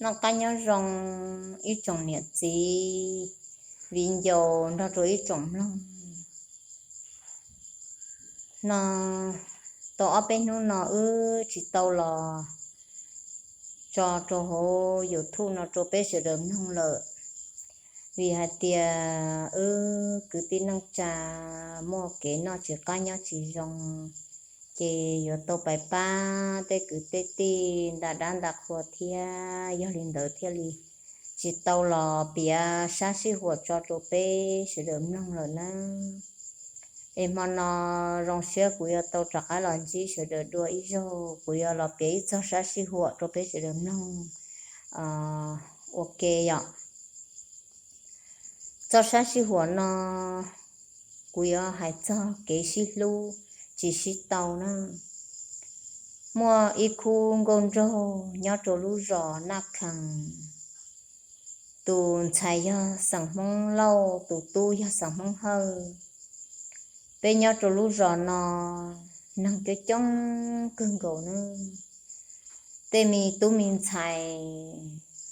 Noj qab nyob zoo ib tsoom niam txiv viv ncaus nrog rau ib tsoom mloog. No tau ob peb hnub no wb tsis tau los tso rau hauv YouTube no rau peb sawv daws mloog lawm, vim hais tias wb kwv tij neej tsa muaj kev noj tsis qab nyob tsis zoo, ces yuav tau pais pab tej kwv tej tij nta dab nta qhua thiab, yog li ntawd thiaj li tsis tau los piav sab sij huam tso rau peb sawv daws mloog lawm nawb. Es hmo no zoo siab kuv yuav tau rov qab los ntsib sawv daws dua ib zaug, kuv yuav los piav ib txog sab sij huam rau peb sawv daws mloog ua ke yom. Txoj sab sij huam no kuv yuav hais txog kev sib hlub tsis sib tau na. Muaj ib khub nkauj nraug nyob rau lub zos Naj Khees, tus ntxhais yog xeem Hmoob Lauj, tus tub yog xeem Hmoob Hawj. Peb nyob rau lub zos no neeg coob coob kawg nkaus na. Tej me tub me ntxhais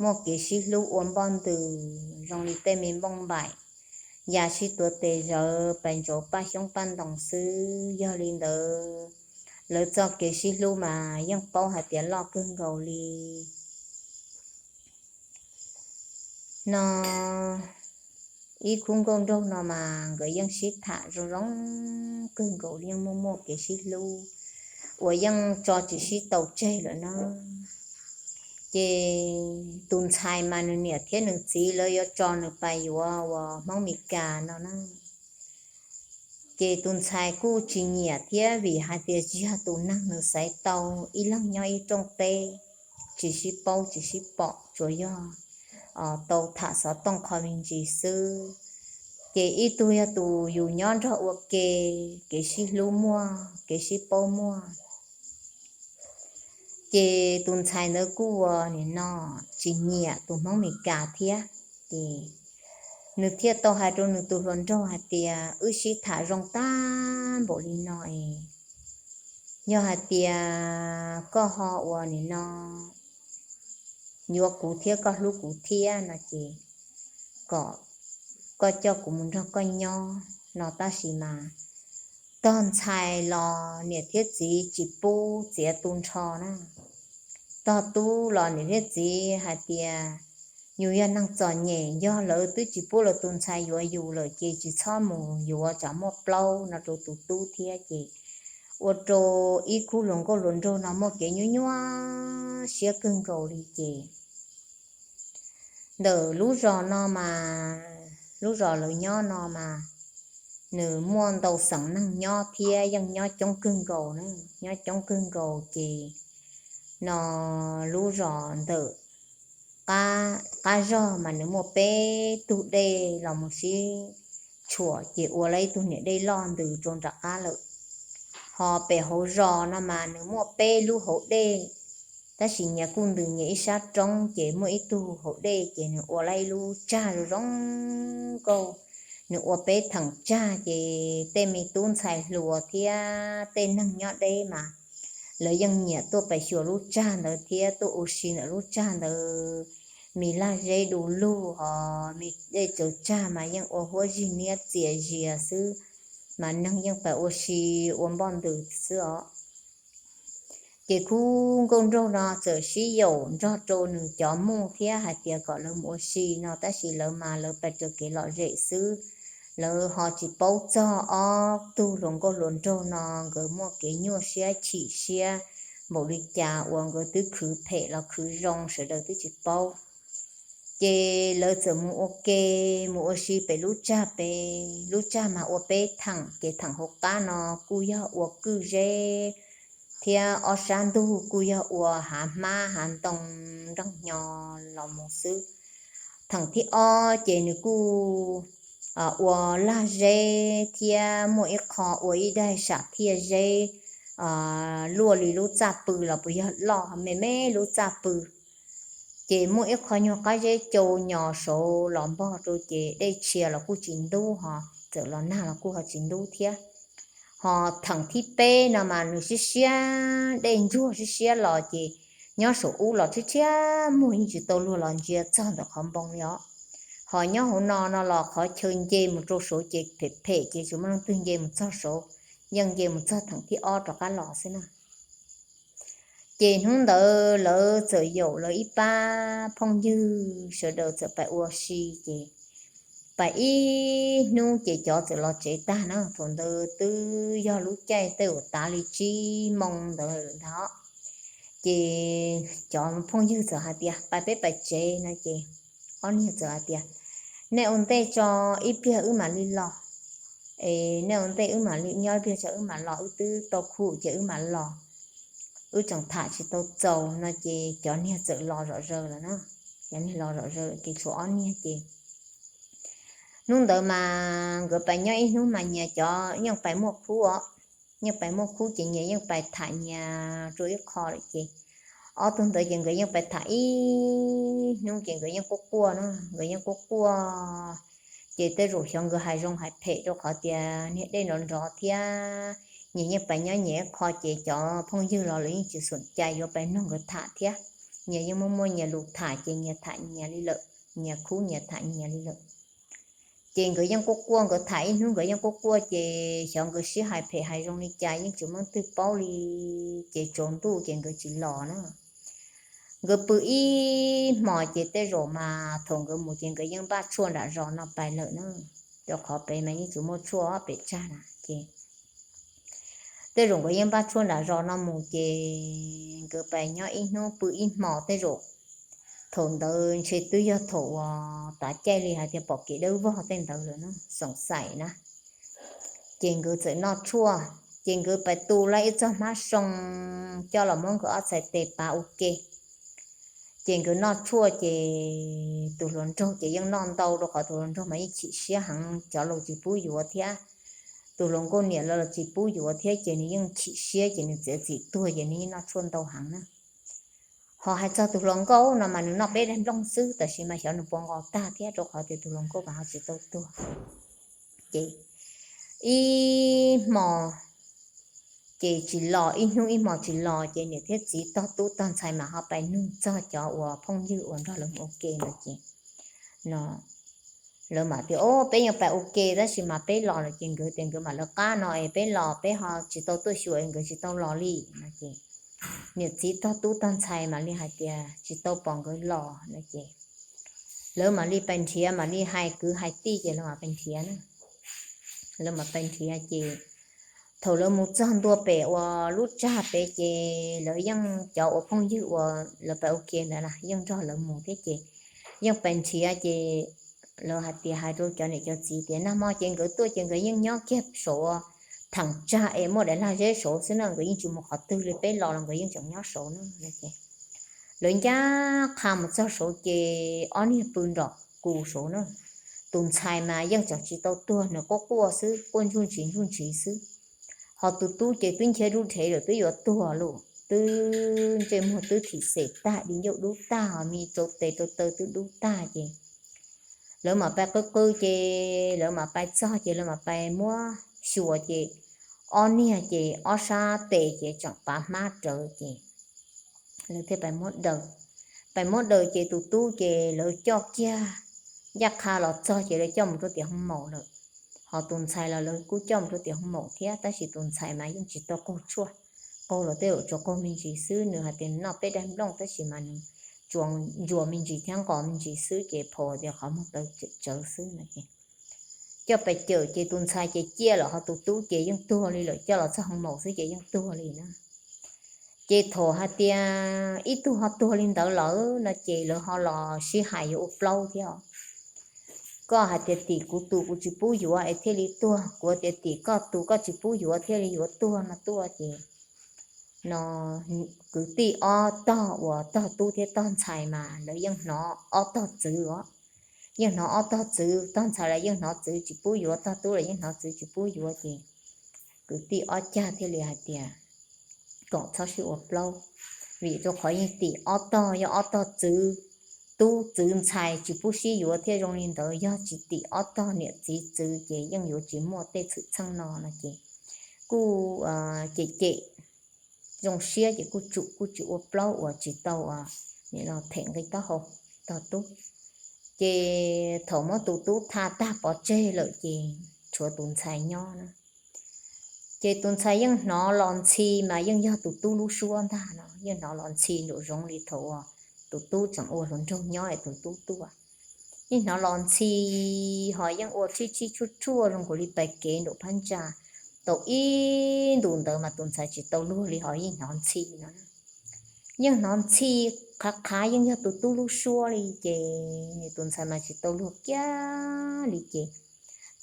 muaj kev sib hlub ua npoj ntws zoo li tej me npauj npaim, ya sib tuav tes zawv pais ntsaum paj xyoob paj ntoos xwb. Yog li ntawd lawv txoj kev sib hlub mas yeej paub hais tias loj kawg nkaus li. No ib khub nkauj nraug no mas nkawd yeej sib tham zoo zoo kawg nkaus, yeej muaj muaj kev sib hlub uas yeej tso tsis sib tau tseg lawm na. Ces tus ntxhais mas nws niam thiab nws txiv lawv yuav tso nws pais yuav uas Hmoob Mes Kas no na. Ces tus ntxhais kuj tsis nyiam thiab, vim hais tias tsis yog tus neeg nws xaiv tau, ib leeg nyob ib rooj teb, tsis sib paub tsis sib pom, tsuas yog tau tham xov tooj qho me ntsis xwb. Ces ib tug yog tus yus nyob nrog ua ke, kev sib hlub muaj, kev sib paub muaj. Ces tus ntxhais ntawd kuj ua nim no tsis nyiam tus Hmoob Mes Kas thiab. Ces nws thiaj tau hais rau nws tus hluas nraug hais tias, wb sib tham zoo tag npaum li no es, yog hais tias koj ho ua nim no yuav kuv thiab koj hlub kuv thiab no ces kom koj coj kuv mus nrog koj nyob no. Tab sis mas tog ntxhais los niam thiab txiv tsis pub txiav tu nrho na. Tog tub los niam thiab txiv hais tias yus yog neeg txom nyem, yog lawv twb tsis pub lawv tus ntxhais yuav yus lawm ces tsis txhob mus yuav, tsam muaj plaub no rau tus tub thiab. Ces ua rau ib khub hluas nkauj hluas nraug no muaj kev nyuaj nyuaj siab kawg nkaus li. Ces ntawm lub zos no mas, lub zos lawv nyob no mas nws muaj ntau xeem neeg nyob thiab, yeej nyob coob kawg nkaus na, nyob coob kawg nkaus. Ces no lub zos ntawm qab zog mas nws muaj peb tug dej los mus sib tshuam, ces ua lawm ib tug niam dej loj ntws rau nram qab lawm. Ho pem hauv zos no mas nws muaj peb lub hauv dej, tab sis nyias kuj ntws nyias ib sab roob, ces muaj ib tug hauv dej ces nws ua lawm ib lub tsag zoo zoo nkauj. Nws ua peb theem tsag, ces tej me tub ntxhais hluas thiab tej neeg nyob deb mas lawv yeej nyiam tuaj pais xyuas lub tsag ntawd thiab tuaj ua si ntawm lub tsag ntawd. Me laj zeb du lug hos me dej tsaws tsag mas yeej ua huab zig niab txias zias xwb, mas neeg yeej pais ua si ua npoj ntws xwb os. Ces khub nkauj nraug no txawm sib yaum nrog rau nws cov muj thiab hais tias kom lawv mus ua si no, tab sis lawv mas lawv pais raws kev lom zem xwb. Lawv ho tsis paub txog ob tug hluas nkauj hluas nraug no nkawd muaj kev nyuaj siab chim siab npaum li cas uas nkawd twb khwv phem los khwv zoo sawv daws twb tsis paub. Ces lawv txawm mus ua ke, mus ua si pem lub tsag pem. Lub tsag mas ua peb theem, ces theem hauv qab no kuj yog ua kwj zeb thiab ob sab ntug kuj yog ua hav hmab hav ntoo nreej hnyo los mus xwb. Theem thib ob ces nws kuj ua laj zeb thiab muaj ib qho ua ib daig sam thiaj zeb luaj li lub txaj pw los puas yog loj me me lub txaj pw. Ces muaj ib qho nyuag qab zeb cau nyos saud los npog rau ces dej tshia los kuj tsis ntub, ho txawm los nag los kuj ho tsis ntub thiab. Ho theem thib peb no mas nws siab siab, dej ntsuag siab siab los ces Nyob saum ub los tshiab tshiab muag yeej tsis tau luag los ntsia txog ntawm qhov npoo li os. Ho nyob hauv no no los qhov chaw nce mus rau saud ces phem phem ces tsuas muaj leej twg nce mus txog saud, yeej nce mus txog theem thib ob rov qab los xwb na. Ces hnub ntawd lawv txawm yaum lawv ib pab phooj ywg sawv daws txawm pais ua si ces pais ib hnub ces cov txawm los tsev tag na. Thaum ntawd twb yog lub caij tej uas tav li tsib moo ntawd lawm ntag. Ces cov phooj ywg txawm hais tias pais peb pais tsev no ces ob niag txawm hais tias nej ua ntej tso, ib pliag wb mam li los. Es nej ua ntej wb mam li nyob ib pliag tso wb mam los, wb twb tau khu ces wb mam los, wb tseem tham tsis tau txaus no ces cov niag txawm los zom zaws lawm na. Cov niag los zom zaws lawm ces tshuav ob niag ces hnub ntawd mas nkawd pais nyob ib hnub mas nyias cov yeej pais muaj khub os. Yeej pais muaj khub ces nyias yeej pais tham nyias rau ib qho lawm ces ob tug ntawd ces nkawd yeej pais tham ib hnub ces nkawd yeej quaj quaj na, nkawd yeej quaj quaj. Ces tej zaum xyov nkawd hais zoo hais phem rau qhov tias niag dej nrov nrov thiab nyias yeej pais nyob nyias ib qho ces cov phooj ywg los lawv yeej tsis xom cai yuav pais mloog nkawd tham thiab. Nyias yeej muaj muaj nyias lus tham ces nyias tham nyias li lawm, nyias khub nyias tham nyias li lawm. Ces nkawd yeej quaj quaj, nkawd tham ib hnub nkawd yeej quaj quaj ces xyov nkawd sib hais phem hais zoo li cas yeej tsis muaj leej twg paub li. Ces tsaus ntuj ces nkawd tsis los na. Nkawd pw ib hmos ces tej zaum mas thaum nkawd mus ces nkawd yeej npaj tshuaj nram zos no pais lawm na. Rau qhov pem mas yeej tsis muaj tshuaj pem tsag na ces tej zaum nkawd yeej npaj tshuaj nram zos no mus ces nkawd pais nyob ib hnub pw ib hmos tej zaum. Thaum ntawd ntshe twb yog thaum uas tav caij li hais tias pom kev dawb vog tej ntawd lawm na, xoom xaim na. Ces nkawd txawm noj tshuaj, ces nkawd pais tu lawm ib txoj hmab soo coj los muab nkawd ob txhais tes pav ua ke. Ces nkawd noj tshuaj ces tus hluas nraug ces yeej noj ntau rau qhov tus hluas nraug mas yeej chim siab heev, cov laus tsis pub yuav thiab. Tus hluas nkauj niam los tsis pub yuav thiab ces nws yeej chim siab ces nws txiav txim tuag ces nws yeej noj tshuaj ntau heev na. Ho hais txog tus hluas nkauj no mas nws noj peb daim nplooj xwb tab sis mas xyov nws puas nqos tag thiab rau qhov tias tus hluas nkauj mas ho tsis tau tuag. Ces ib hmo ces tsis los, ib hnub ib hmo tsis los ces niam thiab txiv tog tub tog ntxhais mas ho pais nug txog cov uas phooj ywg uas nrog lawv mus ua ke no ces no lawv mam tias o peb yeej pais ua ke tab sis mas peb los lawm ces nkawd tias nkawd mam lawv qab no es peb los peb ho tsis tau tuaj xyuas es nkawd tsis tau los li no ces niam txiv tog tub tog ntxhais mam li hais tias tsis tau pom nkawd los no ces lawv mam li pais nrhiav, mam li hais kwv hais tij ces lawv mam pais nrhiav na. Lawv mam pais nrhiav ces thaum lawv mus txog ntua pem uas lub tsag pem ces lawv yeej cov uas phooj ywg uas lawv pais ua ke ntawd na yeej nrog lawv mus thiab ces yeej pais nrhiav ces lawv hais tias hais rau cov niam cov txiv tias nag hmo ces nkawd tuaj ces nkawd yeej nyob kiag saud theem tsag es muaj daim lag zeb saud xwb na, nkawd yeej tsis mus qhov twg li, peb los los nkawd yeej tseem nyob saud na no ces lawv ncaj qha mus txog saud ces ob niag pw nrom kus saud na. Tus ntxhais mas yeej tseem tsis tau tuag, nws quaj quaj xwb, quaj ntsuj ntsiv ntsuj ntsiv xwb. Ho tus tub ces twb ncha dub dhev lawm, twb yuav tuag lawm, twb ntsej muag twb thim xem tag, di ncauj dub tag, ho me rau tes rau taw twb dub tag ces lawv mam pais qw qw ces lawv mam pais txog ces lawv mam pais muab xyuas ces ob niag ces ob sab tes ces tseem pav hmab rawv ces lawv thiaj pais muab daws. Pais muab daws ces tus tub ces lawv coj kiag ncaj qha los txog ces lawv coj mus rau tiam hoo maum lawm. Ho tus ntxhais los lawv kuj coj mus rau tiam hoo maum thiab tab sis tus ntxhais mas yeej tsis tau qaug tshuaj, qaug los tej zaum tsuas qaug me ntsis xwb, nws hais tias noj peb daim nplooj tab sis mas nws tsuas ntsuas me ntsis thiab nqos me ntsis xwb ces phau tias qhov muag tawv tsawv xwb no ces coj pais cawm ces tus ntxhais ces ciaj lawm, ho tus tub ces yeej tuag li lawm, coj los txog hoo maum xwb ces yeej tuag li na. Ces thaum hais tias ib tug ho tuag li ntawd lawm no ces lawv ho los sib hais yuav ua plaub thiab os. Koj hais tias tim kuv tus kuv tsis pub yuav es thiaj li tuag, kuv tias tim koj tus koj tsis pub yuav thiaj li yuav tuag no tuaj ces no kwv tij ob tog uas tog tub thiab tog ntxhais mas lawv yeej hnov ob tog txwv os. Yeej hnov ob tog txwv, tog ntxhais los yeej hnov txwv tsis pub yuav, tog tub los yeej hnov txwv tsis pub yuav ces kwv tij ob cag thiaj li hais tias kom txhob sib ua plaub, vim rau qhov yeej tim ob tog, yog ob tog txwv, tub txwv ntxhais tsis pub sib yuav thiab. Zoo li ntawd yog tsis tim ob tog niam txiv txwv ces yeej yuav tsis muaj tej txhwm txheej no no ces kuj cem cem zoo siab ces kuj tsum kuj tsis ua plaub uas tsis tau nim no them nqi taub hau tog tub. Ces thaum muab tus tub tha tag pov tseg lawm ces tshuav tus ntxhais nyob na. Ces tus ntxhais yeej hnov los ntxhi mas yeej yog tus tub lub suab ntag no, yeej hnov los ntxhi nraum zoov li thaum uas tus tub tseem ua hluas nraug nyob es tus tub tuaj. Yeej hnov los ntxhi ho yeej ua tib tib tshuaj tshuaj zoo nkaus li pais kev nraum phab ntsa. Tau ib ntus ntawd mas tus ntxhais tsis tau luag li ho yeej hnov ntxhi no. Yeej hnov ntxhi qhav qhav yeej yog tus tub lub suab li ces tus ntxhais mas tsis tau luag kiag li ces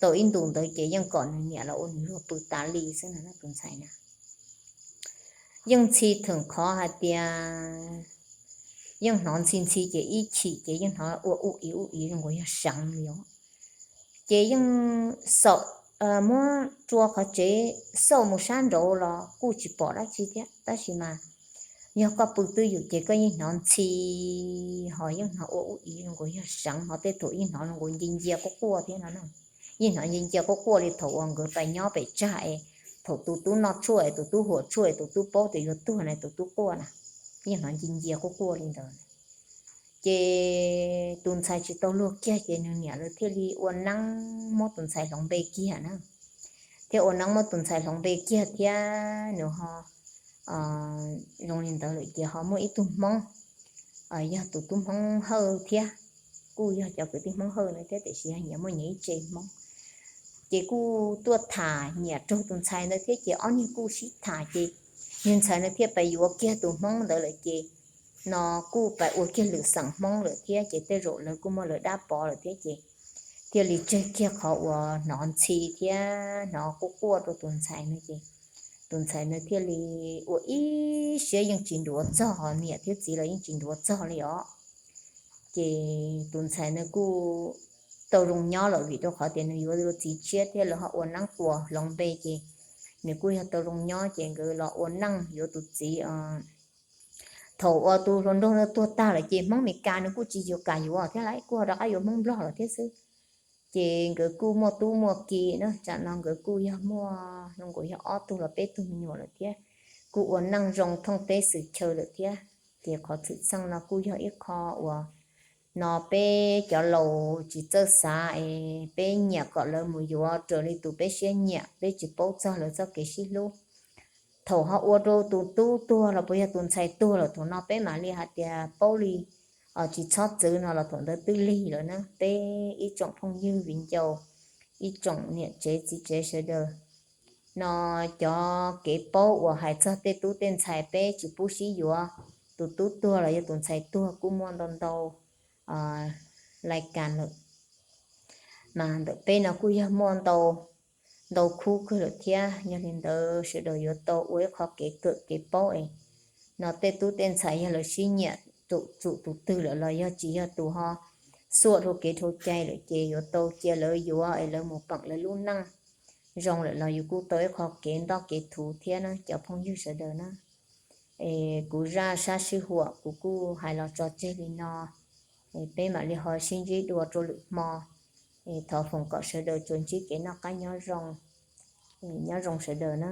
tau ib ntus ntawd ces yeej kom nws niam los ua nws luag pw tas li xwb no tus ntxhais na. Yeej ntxhi theem qhov hais tias yeej hnov ntxhi ntxhi ces ib chim ces yeej hnov ua ub iv ub iv zoo nkaus yog seev li os. Ces yeej xauj, muab rua qhov tsev xauj mus sab nraud los kuj tsis pom dab tsi thiab, tab sis mas yog koj pw twj ywm ces koj yeej hnov ntxhi ho yeej hnov ua ub iv zoo nkaus yog seev ho tej thaum yeej hnov zoo nkaus nci ncia quaj quaj thiab no. Yeej hnov nci ncia quaj quaj li thaum uas nkawd pais nyob pem tsag es thaum tus tub noj tshuaj es tus tub huam tshuaj es tus tub paub tias yuav tuag na tus tub quaj na, yeej hnov nci ncia quaj quaj li ntawd. Ces tus ntxhais tsis tau luag kiag ces nws niam lawv thiaj li ua neeb muab tus ntxhais hloov npe kiag na, thiab ua neeb muab tus ntxhais hloov npe kiag thiab nws ho zoo li ntawd lawm ces ho muaj ib tug Hmoob, yog tus tub Hmoob Hawj thiab, kuj yog cov kwv tij Hmoob Hawj no thiab tiam sis yog nyias muaj nyias ib tse Hmoob. Ces kuj tuaj tham nyiam raug tus ntxhais ntawd thiab ces ob niag kuj sib tham ces niag ntxhais no thiaj pais yuav kiag tus Hmoob ntawd lawm ces no kuj pais ua kiag lwm xeem Hmoob lawm thiab ces tej zaum lawv kuj muaj lawv dab pov lawm thiab ces thiaj li tseg kiag qhov uas hnov ntxhi thiab hnov quaj quaj rau tus ntxhais no ces tus ntxhais no thiaj li ua ib siab yeej tsis ntuav txog, niam thiab txiv los yeej tsis ntuav txog li os. Ces tus ntxhais no kuj tau zoo nyob lawm vim rau qhov tias nws yuav txiv tshiab thiab lawv ho ua neeb tuas hloov npe ces nws kuj yog tau zoo nyob ces nkawd los ua neej yuav tus txiv. Thaum uas tus hluas nraug no tuag tag lawm ces Hmoob Mes Kas nws kuj tsis yug kam yuav thiab lawm, kuj ho rov qab yuav Hmoob Nplog lawm thiab xwb. Ces nkawd kuj muaj tub muaj ki na, tsam no nkawd kuj yog muaj zoo nkaus yog ob tug los peb tug me nyuam lawm thiab, kuj ua neej zoo thooj teb xwm chaw lawm thiab. Ces qhov txhwm txheej no kuj yog ib qho uas no peb cov laus tsis txawj xav es peb nyiam kom lawv mus yuav raws li tus peb siab nyiam, peb tsis paub txog lawv txoj kev sib hlub. Thaum ho ua rau tus tub tuag los puas yog tus ntxhais tuag lawm thaum no peb mam li hais tias paub li, tsis txhob txwv no los thaum ntawd twb lig lawm na. Peb ib tsoom phooj ywg viv ncaus, ib tsoom niam tsev txiv tsev sawv daws, no cov kev paub uas hais txog tej tub tej ntxhais peb tsis pub sib yuav, tus tub tuag los yog tus ntxhais tuag kuj muaj ntau ntau lais kas lawm. Mas ntawm peb no kuj yog muaj ntau, ntau khub kawg lawm thiab. Yog li ntawd sawv daws yuav tau ua ib qho kev kawm kev paub es no tej tub tej ntxhais yog lawv sib nyiam tus, tsum tus twg lawm los yog tsis yog tus ho xuam dhau kev dhau cai lawm ces yuav tau cia lawv yuav es lawv mus peem lawv lub neej zoo lawm los yus kuj tau ib qho kev ntoj kev thuv thiab na cov phooj ywg sawv daws na. Es kuv zaj sab sij huam kuv kuj hais los tso tseg li no, peb mam li ho sib ntsib dua rau lwm hmo. Thov foom kom sawv daws tsuas ntsib kev noj qab nyob zoo, nyob zoo sawv daws na.